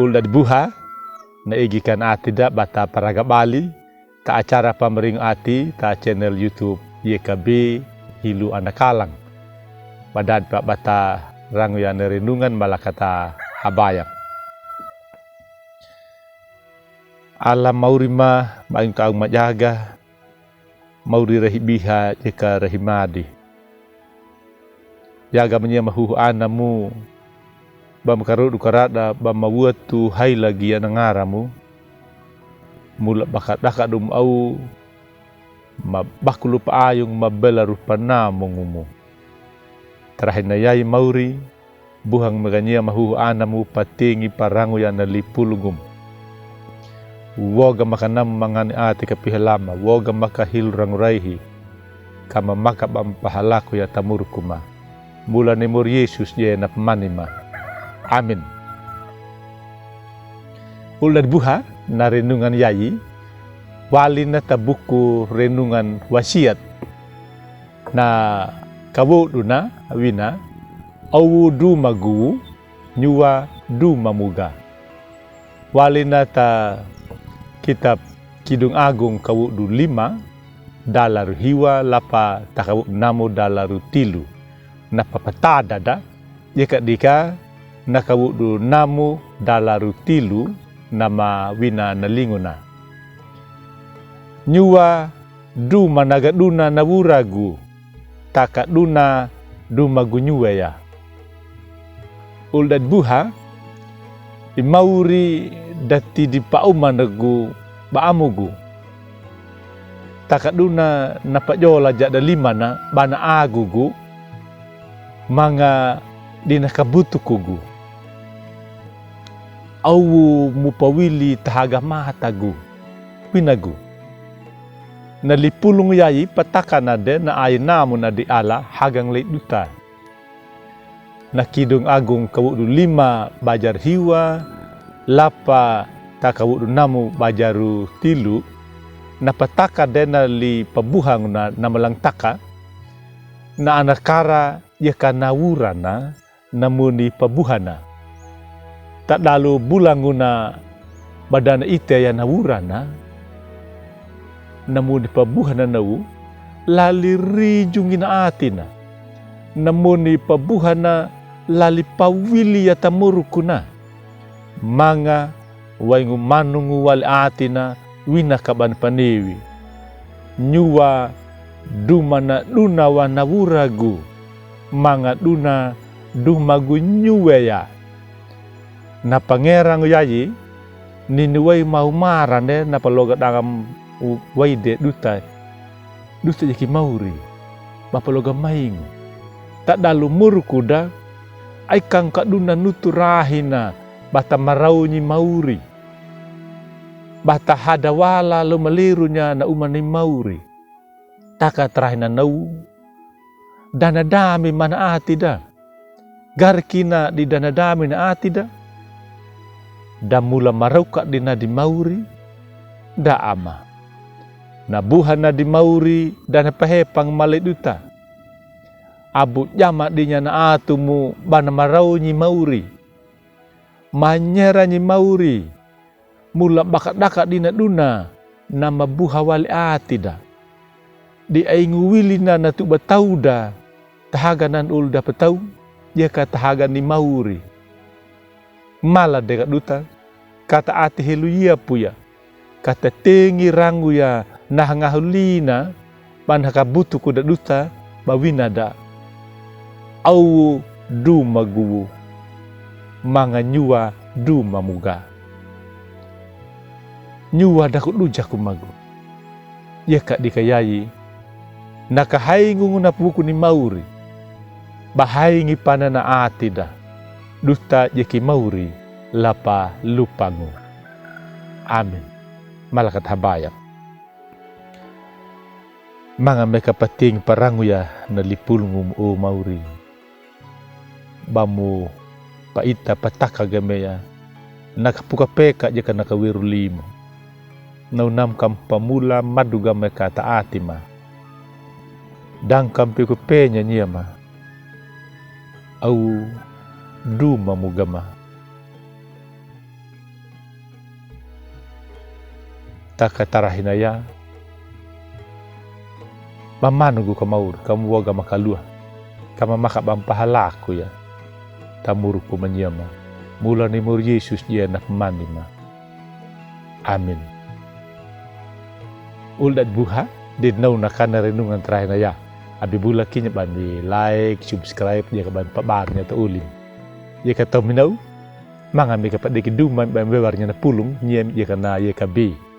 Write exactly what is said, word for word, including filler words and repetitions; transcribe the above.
Ulda di buha, na igi kan ati da bata paraga bali, ta acara pamaringo ati, ta channel YouTube Y K B Hilu Anakalang. Badad pa bata rangu ya na renungan malakata habayang. Ala mauri ma, ma ing ka aung majaga, mauri rahi biha jeka rahi madi. Yaga mania mahuhu ana mu, ba makarodu karada, ba mawatu hai lagi ana ngara mu. Mula baka daka dum au, ma bakulu pa ayung ma bela rupa na mongumu. Tarahi na yai mauri, buhang magania mahuhu ana mu patingi parangu ya na lipulungum. Woga maka nam mangani ati ka pihalama, woga maka hilu rangu raihi. Kama maka bam pahalaku ya tamurku ma. Mula ni mur Yesus ye na pamani ma. Amin. Ulda di buha, na renungan yai, wali na ta buku renungan wasiat. Na kawodu na wina, awu duma gu, nyuwa duma muga. Wali na ta kitab Kidung Agung kawodu lima, dalaru hiwa lapa ta kawodu namu dalaru tilu. Na papatada da, yeka dika na kawodu namu dalaru tilu, na ma wina na linguna. Nyuwa duma naga duna na wuragu, taka duna duma gu nyuwe ya. Ulda di buha, i mauri dati di pauma nagu ba amugu. Taka duna na pajola jada limana bana agugu, manga dina kabutukugu. Awu mu pawili tahaga matagu, winagu. Na lipulung yai patakana de na ai namu na di ala hagang lei duta. Na Kidung Agung kawodu lima bajar hiwa, lapa ta kawodu namu bajaru tilu, na pataka de na li pabuhang na, na malangtaka, na anakara yeka na wurana, namuni pabuhana. Tadalu bulanguna badana ite ya na wurana, namuni pabuhana nawu, lali rijungi na atina. Namuni pabuhana lali pawili ya tamurukuna. Manga waingu manungu wali atina wina ka bani paniwi. Nyuwa duma na duna wa na wuragu, manga duna duma gu nyuwe ya. Na pangerangu yai, nini wai mau marane na paloga dangam wai de duta. Duta jeki mauri, ba paloga maingu. Tadalu muruku da, ai kangka duna nutu rahina, bata marauni mauri. Bata hada wala lo malerunya na umani mauri. Taka tarahina nau. Dana dami mana ati da. Garkina di dana dami na ati da. Da mula marauka dina di mauri. Da ama. Na buhana di mauri dana pahepang male duta. Abu jama dinya na atumu bana marauni mauri. Manyera ni mauri, mula baka daka dina duna, na mabuha wali ati da. Di aingu wili na na tuba tau da, tahaga nan ul da patau, yeka tahaga ni mauri. Mala deka duta, kata ati helu yapuya. Kata tengi rangu ya na hangahu lina, ban haka butuku da duta, ba wina da. Au duma guwu, manga nyuwa duma muga. Nyuwa daku dujaku magu. Yeka dika yai, na ka haingu ngu na puku ni mauri. Ba haingi pana na ati da. Duta yeki mauri, lapa lupangu. Amin. Malakat habaya. Manga meka pating parangu ya na lipulungu mu o mauri. Ba mu paita pataka ga meya. Na ka puka peka jeka na ka weru limo. Na unam kam pamula madu ga meka ta ati ma. Dang kam piku penya nia ma. Au duma muga ma. Ka tarahinaya, mamanoko ka maur ka muwaga makaluwa, ka mamaka bampa halaku ya. Tamuruk pamaniya ma, mula ni mur Yesus diya na pamani ma. Amin. Ul dat buha, di nauna kana renungan tarahinaya. Abi bula kinya bami like, subscribe, diya ka bami pabar nya to ulin. Diya ka to minau, manga mi ka padeki duma bami webar nya na pulung, nya mi diya ka na ye ka bi.